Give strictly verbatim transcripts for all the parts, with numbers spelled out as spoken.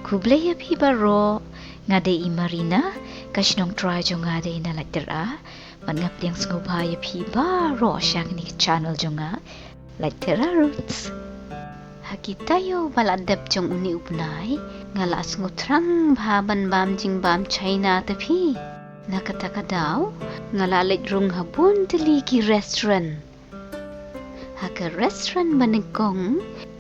Khublei ïa phi baroh, nga dei i Marina, ka shnong trai jong nga dei na Laityra, bad nga pdiang sngewbha ïa phi baroh sha kane ka channel jong nga, Laityra Roots. Ha ki taïew ba la dep jong une u bnai, nga la sngewthrang bha ban bam jingbam China te phi. Na kata ka daw, nga la leit rung ha bun tylli ki restaurant. Ha ka restaurant ba nyngkong,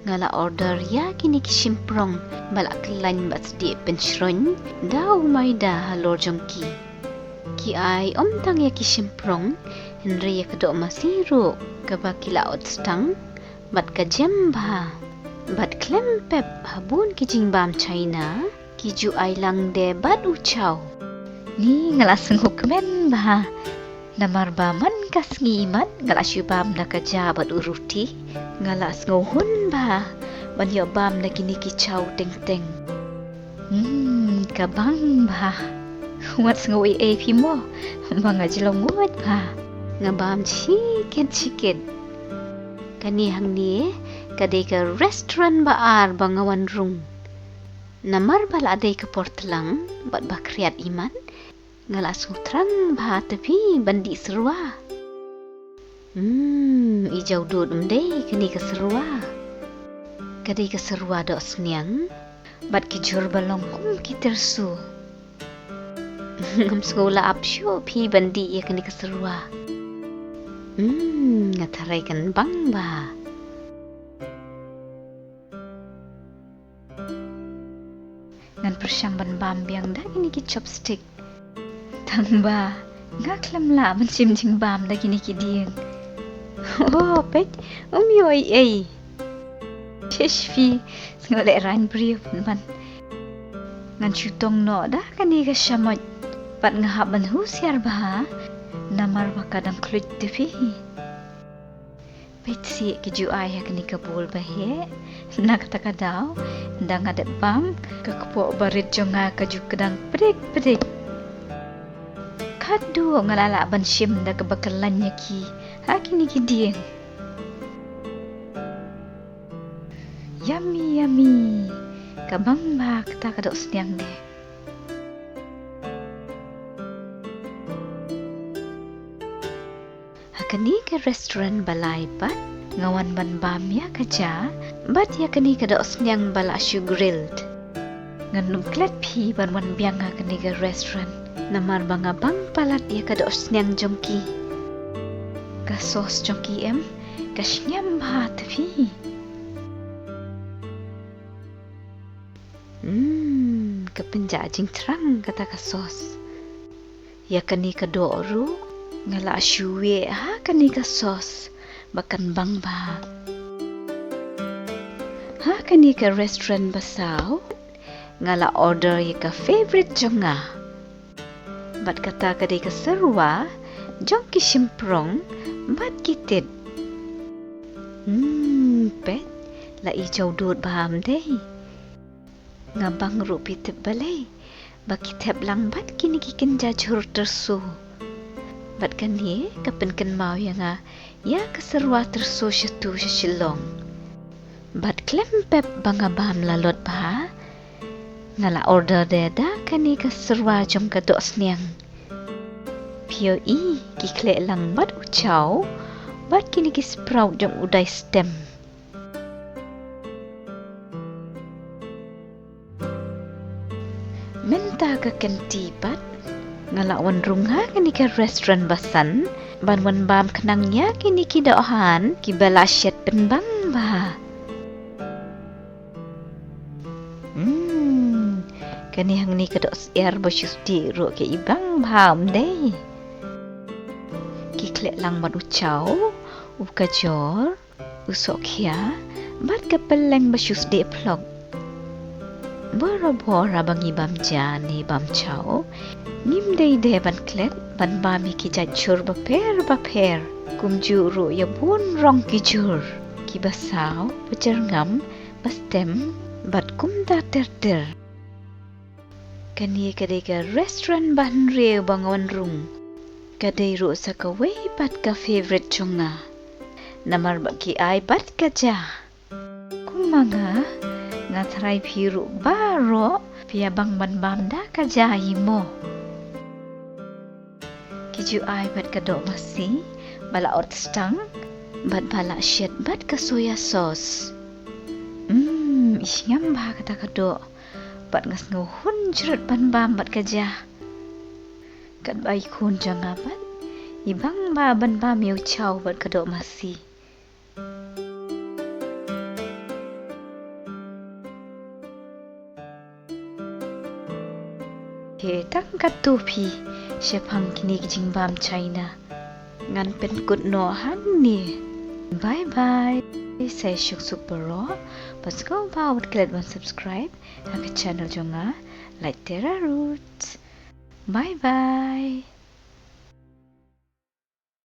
nga la order ïa kine ki shymprong ba la kyllain bad sdieh pynshroiñ da u maida halor jong ki. Ki ai ym tang ïa ki shymprong, hynrei ïa ka doh masi ruh kaba ki la ot stang, bad ka jem bha. Bad khlem pep ha bun ki jingbam China, ki ju ai lang de bad u chow. Ni nga la sngewkmen bha. Namar ba man ka sngi imat nga la shu bam da ka ja bad u ruti. Nga la sngewhun bha ban ïoh bam da kine ki chow teng teng. Hmm, ka bang bha. Wat sngew ei ei phi mo, ba nga jlong ngut bha. Nga bam shikit shikit. Kane hangne ka dei ka restaurant ba ar ba nga wan rung. Namar ba la dei ka por tlang bad ba khriat imat, nga la sngewthrang bha te phi ban dih syrwa. Hmm, i jaw dud ym dei kane ka syrwa. Ka dei ka syrwa doh sniang bad ki jhur ba long kum ki tyrso. Ngam sngew la ap shuh phi ban dih ïa kane ka syrwa. Hmm, nga tharai kan bang bha. Ngan pyrshang ban bam biang da kine ki chopstick. Tang ba nga khlem lah ban shim jingbam da kine ki dieng. Oh, peit, um ïoh ei ei. Shish phi, sngew lehraiñ briew pynban. Ngan shu tong noh da kane ka shamoit. Bad nga hap ban husiar bha, namar ba ka dang khluit te phi. Peit sih ki ju ai ha kane ka bowl ba heh. Na kata ka daw, ynda nga dep bam, ka kpoh barit jong nga ka ju kdang pdik pdik. Khatduh nga la lah ban shim da kaba kyllain ïa ki ha kine ki dieng. Yummy, yummy. Ka bang bha kata ka doh sniang de. Ha kane ka restaurant ba lai pat, nga wan ban bam ïa ka ja bad ïa kane ka doh sniang ba la shu grilled. Ngan ym klet phi ban wan biang ha kane ka restaurant, namar ba nga bang palat ïa ka doh sniang jong ki. Ka sauce jong ki em, ka sniam bha te phi. Hmm, ka pynjah jingthrang kata ka sauce. Ïa kane ka doh ruh, nga la shu weh ha kane ka sauce ba kan bang bha. Ha kane ka restaurant ba saw, nga la order ïa ka favorite jong nga. Bad kata ka dei ka syrwa jong ki shymprong bad ki tit. Hmm, peit, la i jaw dud bha ym dei. Nga bang ruh phi tip balei ba ki thep lang bad kine ki kynja jhur tyrso. Bad kane ka pynkynmaw ïa nga ïa ka syrwa tyrso shatu sha Shillong. Bad khlem pep ba nga bam la lot bha, nga la order de da kane ka syrwa jong ka doh sniang. Phi ïohi ki khleh lang bad u chow bad kine ki sprout jong u dai stem. Mynta ka kynti pat, nga la wan rung ha kane ka restaurant ba san ban wan bam khnang ïa kine ki doh han kiba la shet pynbang bha. Hmm, kane hangne ka doh syiar ba shu sdieh ruh ka i bang bha ym dei. Ki khleh lang bad u chow, u kajor, u sohkhia bad ka pylleng ba shu sdieh phlok. Barabor haba ngi bam ja ne bam chow, ngim dei de ban klet ban bam ïa ki jait jhur bapher bapher. Kumjuh ruh ïa bun rong ki jhur, kiba saw, ba jyrngam, ba stem bad kumta ter ter. Kane ka dei ka restaurant ba hynriew ba nga wan rung. Ka dei ruh sa kawei pat ka favorite jong nga. Namar ba ki ai bad ka ja. Kum ma nga, Nga tharai phi ruh baroh phi ïa bang ban bam da ka ja hi mo. Ki ju ai bad ka doh masi ba la ot stang bad ba la shet bad ka soya sauce. Hmm, i sngewbha kata ka doh. Bad nga sngew hun jrut ban bam bad ka ja. Katba i khun jong nga pat i bang ba ban bam ïa u chow bad ka doh masi. Te tang katto phi shaphang kine ki jingbam China. Ngan pynkut noh hangne. Bye bye. Sa suk suk baroh. Bad sngewbha wat klet ban subscribe ha ka channel jong nga, Lait Terra Roots. Bye bye.